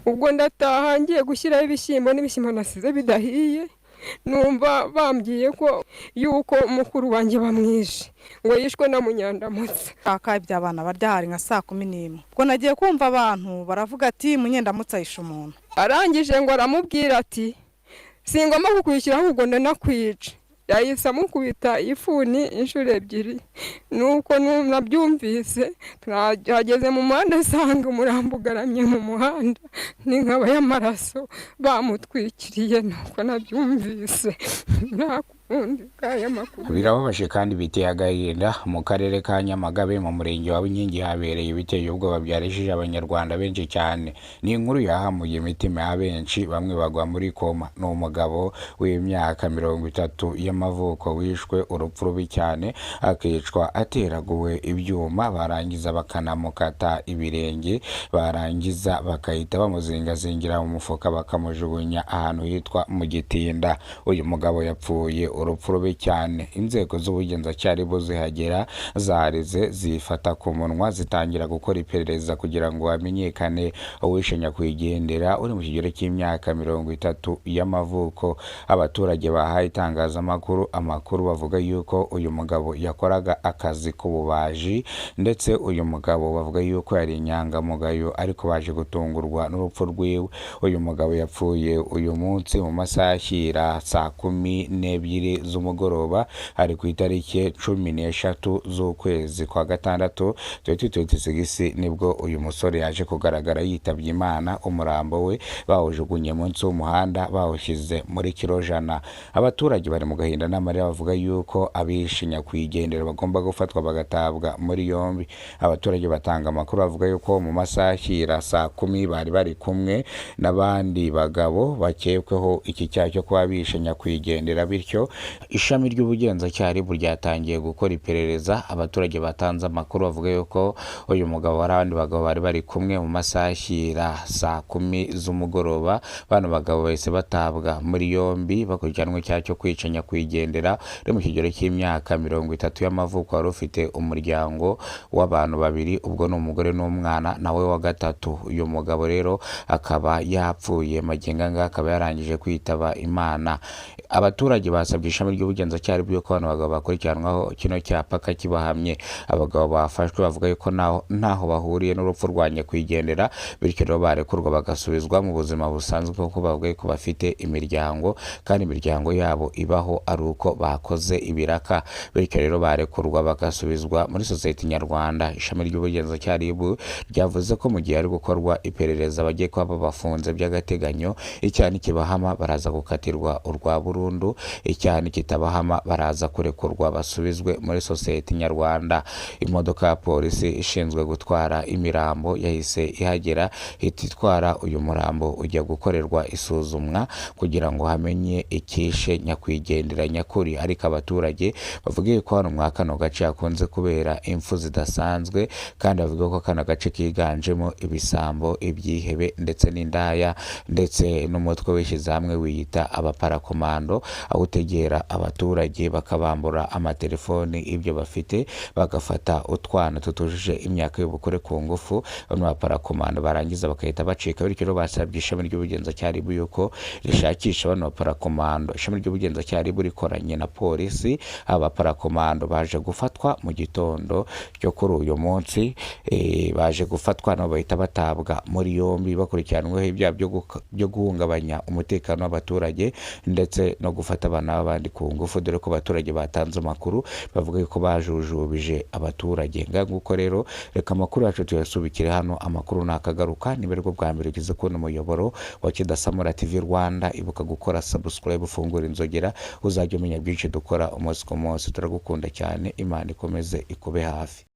Ubwo ndataha ngiye gushyiraho ibishyimbo, n'ibishyimbo nasize bidahiye. Numva bambwiye ko yuko mukuru wanjye bamwishe, ngo yishwe na Munyandamutsa. Kaka iby'abana barya hari nka saa 11. Ubwo nagiye kumva abantu baravuga ati: "Munyendamutsa yishe umuntu." Arangije ngo aramubwira ati: "Singomba kukwishyura, ahubwo ndanakwica." Yahise amukubita ifuni inshuro ebyiri. Nuko nabyumvise, twageze mu muhanda, asanga umurambo ugaramye mu muhanda n'inkaba y'amaraso bamutwikiriye. Nuko nabyumvise, nta kundi kaya makuru. Birababaje kandi biteye agahinda. Mu karere ka Nyamagabe, mu murenge wa Binkingi, habereye ibiteye ubwoba byarishije Abanyarwanda benshi cyane. Ni inkuru yahamuye imitima ya benshi, bamwe bagwa muri koma. Ni umugabo w'imyaka 30 y'amavuko wishwe urupfu rubi cyane, akicwa ateraguwe ibyuma, barangiza bakanamukata ibirenge, barangiza bagahita bamuzingazingira mu mufuka, bakamujugunya ahantu hitwa mu Gitinda. Uyu mugabo yapfuye urupfu rubi cyane. Inzego z'ubugenzacyaha zihagera zarize zifata ku munwa, zitangira gukora iperereza kugira ngo hamenyekane uwishe nyakwigendera uri mu kigero cy'imyaka 30 y'amavuko. Abaturage bahaye itangazamakuru amakuru bavuga yuko uyu mugabo yakoraga akazi k'ububaji, ndetse uyu mugabo bavuga yuko yari inyangamugayo, ariko baje gutungurwa n'urupfu rwiwe. Uyu mugabo yapfuye uyu munsi mu masaha ashyira saa 12 z'umugoroba, ari ku itariki 13 z'ukwezi kwa gatandatu 2026, nibwo uyu musore yaje kugaragara yitabye Imana. Umurambo we bawujugunye munsi w'umuhanda, bawushyize muri kirojana. Abaturage bari mu gahinda n'amarira, bavuga yuko abishe nyakwigendera bagomba gufatwa bagatabwa muri yombi. Abaturage batanga amakuru bavuga yuko mu masaha ashyira saa 10 bari bari kumwe n'abandi bagabo bakekweho iki cyaha cyo kuba bishe nyakwigendera, bityo ishami ry'ubugenzacyaha RIB ryatangiye gukora iperereza. Abaturage batanze amakuru bavuga yuko uyu mugabo hari abandi bagabo bari bari kumwe mu masaha ashyira saa 10 z'umugoroba. Bano bagabo bahise batabwa muri yombi, bakurikiranwe icyaha cyo kwica nyakwigendera uri mu kigero cy'imyaka 30 y'amavuko, wari ufite umuryango w'abantu babiri, ubwo ni umugore n'umwana nawe wa gatatu. Uyu mugabo rero akaba yapfuye magingo aya ngaya, akaba yarangije kwitaba Imana. Abaturage basabye ishami ry'ubugenzacyaha ry'uko bano bagabo bakurikiranwaho kino cyapa kibahamye. Abagabo bafashwe bavuga yuko ntaho bahuriye n'urupfu rwa nyakwigendera, bityo rero barekurwa bagasubizwa mu buzima busanzwe, kuko bavuga yuko bafite imiryango kandi imiryango yabo ibaho ari uko bakoze ibiraka, bityo rero barekurwa bagasubizwa muri sosiyete nyarwanda. Ishami ry'ubugenzacyaha RIB ryavuze ko mu gihe hari gukorwa iperereza bagiye kuba babafunze by'agateganyo. Icyaha nikibahama baraza gukatirwa urwa burundu, icyaha nikitabahama baraza kurekurwa basubizwe muri sosiyete nyarwanda. Imodoka ya polisi ishinzwe gutwara imirambo yahise ihagera, ihita itwara uyu murambo ujya gukorerwa isuzumwa kugira ngo hamenye icyishe nyakwigendera nyakuri. Ariko abaturage bavuga ko hano mwa kano gace hakunze kubera impfu zidasanzwe, kandi bavuga ko kano gace kiganjemo ibisambo, ibyihebe ndetse n'indaya, ndetse n'umutwe wishyize hamwe wiyita abaparakomando, aho utegera abaturage bakabambura amatelefoni, ibyo bafite, bagafata utwana tutujuje imyaka y'ubukure ku ngufu. Bano baparakomando barangiza bagahita bacika. Bityo rero basabye ishami ry'ubugenzacyaha RIB yuko rishakisha bano baparakomando. Ishami ry'ubugenzacyaha RIB rikoranye na polisi, aba baparakomando baje gufatwa mu gitondo cyo kuri uyu munsi. Baje gufatwa nabo bahita batabwa muri yombi, bakurikiranweho ibyaha byo guhungabanya umutekano w'abaturage ndetse no gufata abana b'abandi ku ngufu, dore ko abaturage batanze amakuru bavuga yuko bajujubije abaturage. Ngaho nguko rero, reka amakuru yacu tuyasubikire hano. Amakuru nakagaruka. Niba aribwo bwa mbere ugeze kubona umuyoboro wa Kidasamura TV Rwanda, ibuka gukora subscribe, ufungura inzogera, uzajya umenya byinshi dukora umunsi ku munsi. Turagukunda cyane, Imana ikomeze ikube hafi.